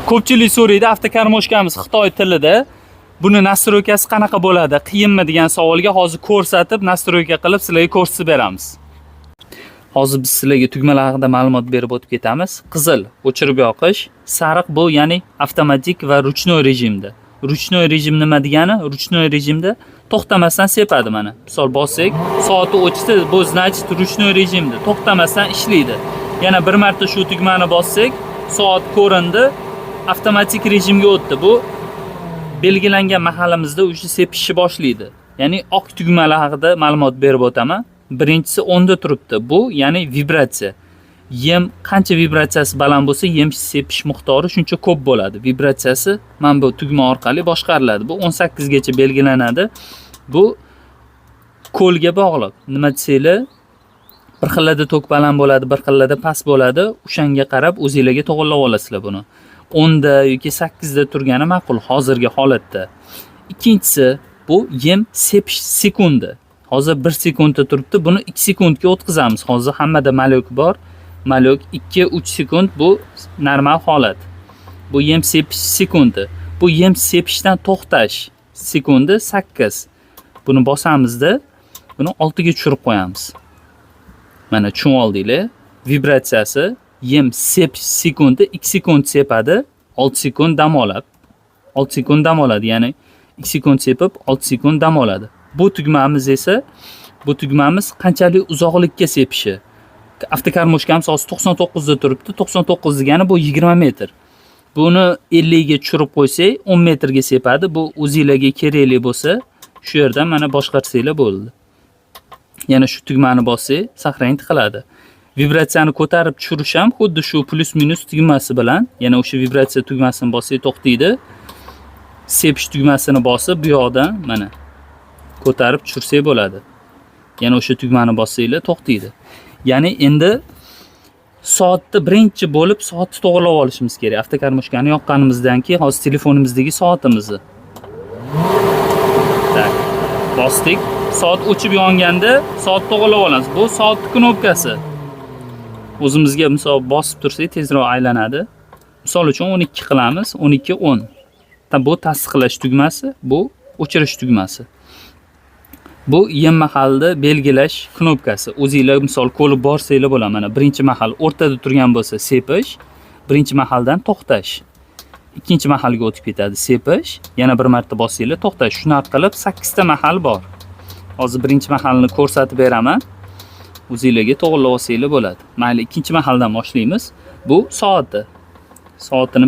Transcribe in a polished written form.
Ko'pchilik so'raydi, автогармошка miz xitoy tilida. Buni настройка si qanaqa bo'ladi, qiyinmi degan savolga hozir ko'rsatib, настройка qilib sizlarga ko'rsatib beramiz. Hozir biz sizlarga tugmalar haqida ma'lumot berib o'tib ketamiz. Qizil o'chirib yoqish, sariq bu ya'ni avtomatik va ручной rejimda. Ручной rejim nima degani? Ручной rejimda to'xtamasdan sepadi mana. Misol bossak, soati o'chdi, bu значит ручной rejimda, to'xtamasdan ishlaydi. Yana bir marta shu tugmani bossak, soat ko'rindi, avtomatik rejimga o'tdi. Bu belgilangan mahalimizda уже sepishni boshlaydi. Ya'ni oq tugmalar haqida ma'lumot berib o'taman. Birinchisi 10 da turibdi. Bu ya'ni vibratsiya. Yem qancha vibratsiyasi baland bo'lsa, yem sepish miqdori shuncha ko'p bo'ladi. Vibratsiyasi mana bu tugma orqali boshqariladi. Bu 18 gacha belgilanadi. Bu ko'lga bog'liq. Nima desanglar, bir xillarda tok baland bo'ladi, bir xillarda past bo'ladi. O'shanga qarab o'zinglarga to'g'irlab olasizlar buni. 10 da yoki 8 da turgani ma'qul hozirgi holatda. Ikkinchisi bu yem sepish sekundi. Hozir 1 sekundda turibdi. Buni 2 sekundga o'tkazamiz. Hozir hammada малёк bor. Малёк 2-3 sekund, bu normal holat. Bu yem sepish sekundi. Bu yem sepishdan to'xtash sekundi 8. Buni bosamizda, buni 6 ga tushirib qo'yamiz. Mana, tushunib oldinglar. Vibratsiyasi, yem sepish sekundi 2 sekund sepadi, 6 sekund dam oladi. 6 sekund dam oladi, ya'ni 2 sekund sepib, 6 sekund dam oladi. Bu tugmamiz esa, bu tugmamiz qanchalik uzoqlikka sepishi. Автогармошка miz hozir 99 da turibdi. 99 degani bu 20 metr. Buni 50 ga tushirib qo'ysak, 10 metrga sepadi. Bu o'zinglarga kerakli bo'lsa, shu yerdan mana boshqarsanglar bo'ldi. Yana shu tugmani bossak, сохранить qiladi. Vibratsiyani ko'tarib tushirish ham xuddi shu плюс минус tugmasi bilan, yana o'sha vibratsiya tugmasini bossak, to'xtaydi. Sepish tugmasini bosib, bu yoqdan mana ko'tarib tushirsak bo'ladi. Yana o'sha tugmani bossanglar, to'xtaydi. Ya'ni endi soatni, birinchi bo'lib soatni to'g'irlab olishimiz kerak. Автогармошка ni yoqqanimizdan keyin hozir telefonimizdagi soatimizni. Так, bosdik. Soat o'chib yonganda soat to'g'irlab olamiz. Bu soat knopkasi. O'zimizga misol bosib tursak, tezroq aylanadi. Misol uchun 12 qilamiz, 12 10. Bu tasdiqlash tugmasi, bu o'chirish tugmasi. Bu yem mahalni belgilash knopkasi. O'zinglar misol ko'rib borsanglar bo'ladi. Mana, birinchi mahal o'rtada turgan bo'lsa sepish, birinchi mahaldan to'xtash. Ikkinchi mahalga o'tib ketadi sepish, yana bir marta bossanglar, to'xtash. Shunaqa qilib 8 ta mahal bor. Hozir birinchi mahalni ko'rsatib beraman. O'zinglarga to'g'irlab olsanglar bo'ladi. Mayli, ikkinchi mahaldan boshlaymiz. Bu soati. Soatini